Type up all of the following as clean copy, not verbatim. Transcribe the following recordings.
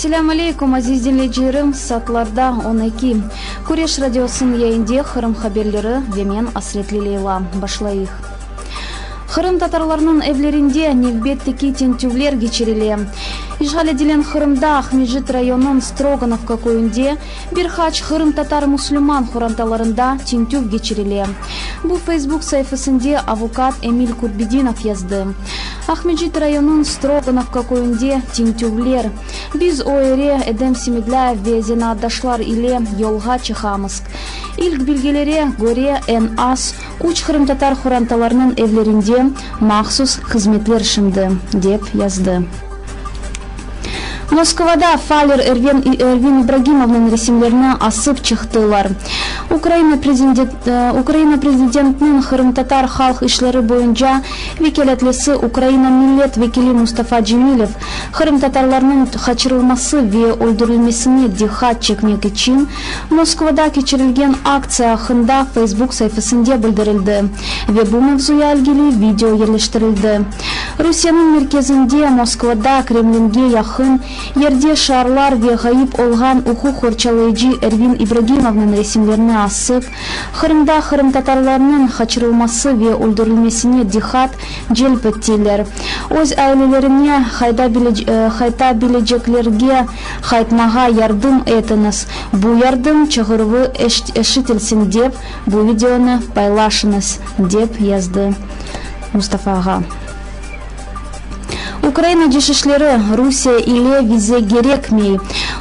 Selâm aleykum, aziz diñleyicilerim, saatlarda 12. Küreş radiosınıñ yayında Qırım haberleri ve men Asretli Leyla. Başlayıq. Qırımtatarlarnıñ evlerinde nevbetteki tintüvler keçirile. İşğal etilgen Qırımda Aqmescit rayonınıñ Strogonovka köyünde Bir qaç qırımtatar musulman qorantalarında tintüv keçirile. Bu Facebook saifesinde avukat Emil Kurbedinov yazdı. Aqmescit rayonınıñ Strogonovka köyünde tintüvler. Biz o yere Edem Semedlâyev ve zenaatdaşlar ile yolğa çıqamız. İlk bilgilere köre, eñ az üç qırımtatar qorantalarınıñ evlerinde mahsus hızmetler şimdi, dep yazdı. Moskvada faller Ervin İbragimovnıñ resimlerini asıp çıqtılar. Ukraina Ukraina prezidentiniñ qırımtatar halq işleri boyunca vekâletlisi, Ukraina millet vekili Mustafa Cemilev qırımtatarlarnıñ qaçırılması ve öldürilmesine diqqat çekmek içün Moskvada keçirilgen aktsiya aqqında Facebook saifesinde bildirildi ve bu mevzuya ilgili video yerleştirildi. Rusiyeniñ merkezinde, Moskvada, Kremlinge yaqın yerde şiarlar ve ğayıp olğan uquq qorçalayıcı Ervin İbragimovnıñ resimlerini asıp, Qırımda qırımtatarlarnıñ qaçırılması ve öldürilmesine diqqat celp ettiler. Öz ailelerine qayta bileceklerge qaytmağa yardım etiñiz, bu yardım çağıruvı eşitilsin dep, bu videonı paylaşıñız, dep yazdı. Mustafa ağa. Ukraina Dışişleri, Rusiye ile vize kerekmey.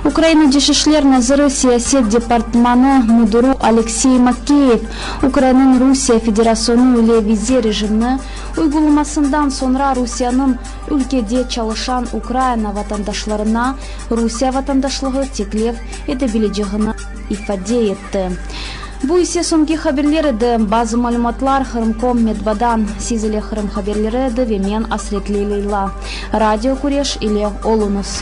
Ukraina Dışişler naziri siyaset departmanı müdürü Aleksey Makeyev, Ukrainanıñ Rusiye Federasyonu ile vize rejimini uygulamasından soñra Rusiyeniñ ülkede çalışan Ukraina vatandaşlarına Rusiye vatandaşlığı teklif etebileceğini ifade etti. Bu ise soñki haberler edi. Bazı malümatlar Qırımkom metbadan. Siz ile Qırım haberleri edi ve men Asretli Leyla. Radio Küreş ile oluñız.